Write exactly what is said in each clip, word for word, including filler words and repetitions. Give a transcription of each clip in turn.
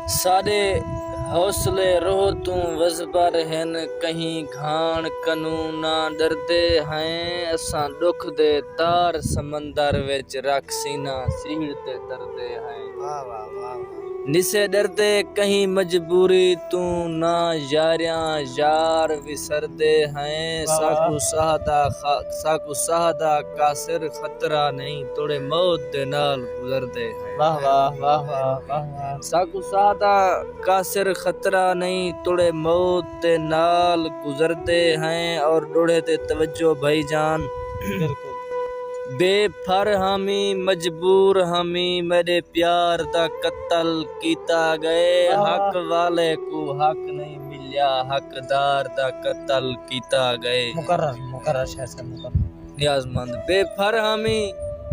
ساݙے حوصلے روہ توں وزبر ہن، کہیں گھاݨ کنوں نہ ݙردے ہیں۔ اساں ݙکھ دے تار سمندر وچ رکھ، سینہ سیڑھ تے تردے ہیں۔ واہ واہ واہ واہ۔ نسے ݙردے کہیں مجبوری توں، نہ یاریاں یار وسردے ہیں۔ واہ واہ۔ ساکوں ساہ دا خ-، ساکوں ساہ دا قاصر خطرہ نہیں، توڑے موت دے نال گزردے ہیں۔ واہ واہ واہ واہ واہ واہ۔ ساکوں ساہ دا قاصر خطرہ نہیں، توڑے موت دے نال گزردے ہیں۔ اور ݙوہڑے تے توجہ بھائی جان۔ بالکل۔ بے پھر ہمی مجبور ہمی، میݙے پیار دا قتل کیتا ڳئے۔ واہ واہ۔ حق والے کوں حق نہیں ملیا، حقدار دا قتل کیتا ڳئے۔ مکرر، مکرر شعر سر، مکرر۔ نیاز مند۔ بے پھر ہمی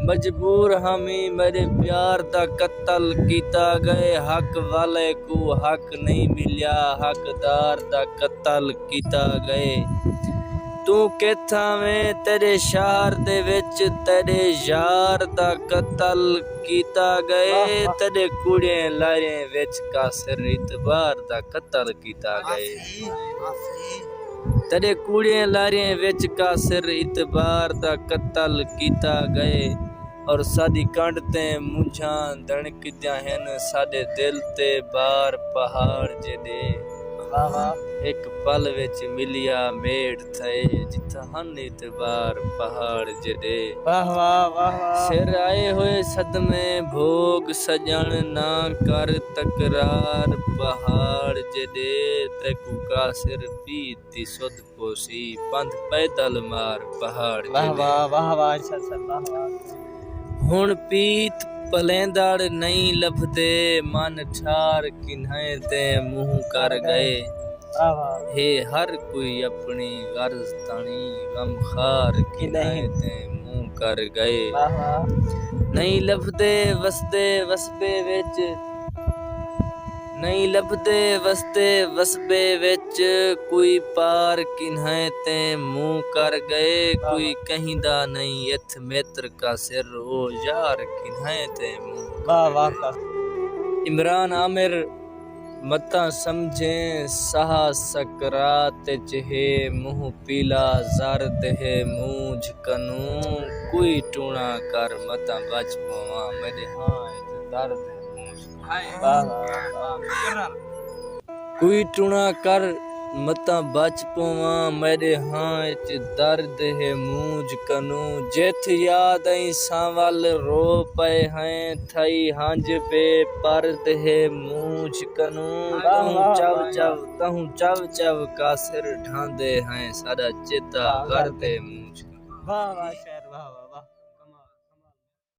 مجبور ہمی، میݙے پیار دا قتل کیتا ڳئے۔ حق والے کوں حق نہیں ملیا، حقدار دا قتل کیتا ڳئے۔ توں کتھاں ویں، تیݙے شہر دے وچ تیݙے یار دا قتل کیتا ڳئے۔ واہ واہ۔ تیݙے کوڑیں لاریں وچ قاصر اعتبار دا قتل کیتا ڳئے۔ آ سہی، آ سہی۔ تیݙے کوڑیں لاریں وچ قاصر اعتبار دا قتل کیتا ڳئے۔ اور ساݙی کنڈ تے مونجھاں دݨکدیاں ہن، ساݙے دل تے بار پہاڑ جیݙے۔ واہ واہ۔ ہک پل وچ ملیا میڑ تھئے، جتھاں ہن اعتبار پہاڑ جیݙے۔ واہ واہ، واہ واہ۔ سر آئے ہوئے صدمے بھوگ سڄݨ، نہ کر تکرار پہاڑ جیݙے۔ تیکوں قاصر پیت دی سدھ پوسی، پندھ پیدل مار پہاڑ واہ جیݙے۔ واہ، واہ واہ، اچھا اچھا، واہ واہ۔ ہݨ پیت پلیندڑ نئیں لبھدے، من ٹھار کنہیں تے منہ کر ڳئے۔ واہ واہ۔ ہے ہر کوئی اپݨی غرض تاݨی، غم خار کنہیں تے منہ کر ڳئے۔ واہ واہ۔ نئیں لبھدے وسدے وسبے وچ، نئیں لبھدے وسدے وسبے وچ، کوئی پار کنہیں تے منہ کر ڳئے۔ واہ واہ۔ کوئی کہیں دا نئیں اتھ متر قاصر، او یار کنہیں تے منہ کر ڳئے۔ واہ واہ۔ عمران عامر۔ متاں سمجھیں ساہ سکرات اچ ہے، منہ پیلا زرد ہے مونجھ کنوں۔ کوئی ٹوݨا کر متاں بچ پوواں، میݙے ہاں اچ درد ہے مونجھ کنوں۔ واہ واہ واہ۔ کوئی ٹوݨا کر متاں بچ پوواں، میݙے ہاں اچ درد ہے مونجھ کنوں۔ جتھ یاد ایں سانول رو پئے ہیں، تھئی ہنج بے پرد ہے مونجھ کنوں۔ واہ تہوں واہ چو واہ۔ چو، تہوں چو چو قاصر ڈھاندے ہیں، ساݙا چتا غرد ہے مونجھ کنوں۔ واہ واہ شاعر، واہ واہ واہ۔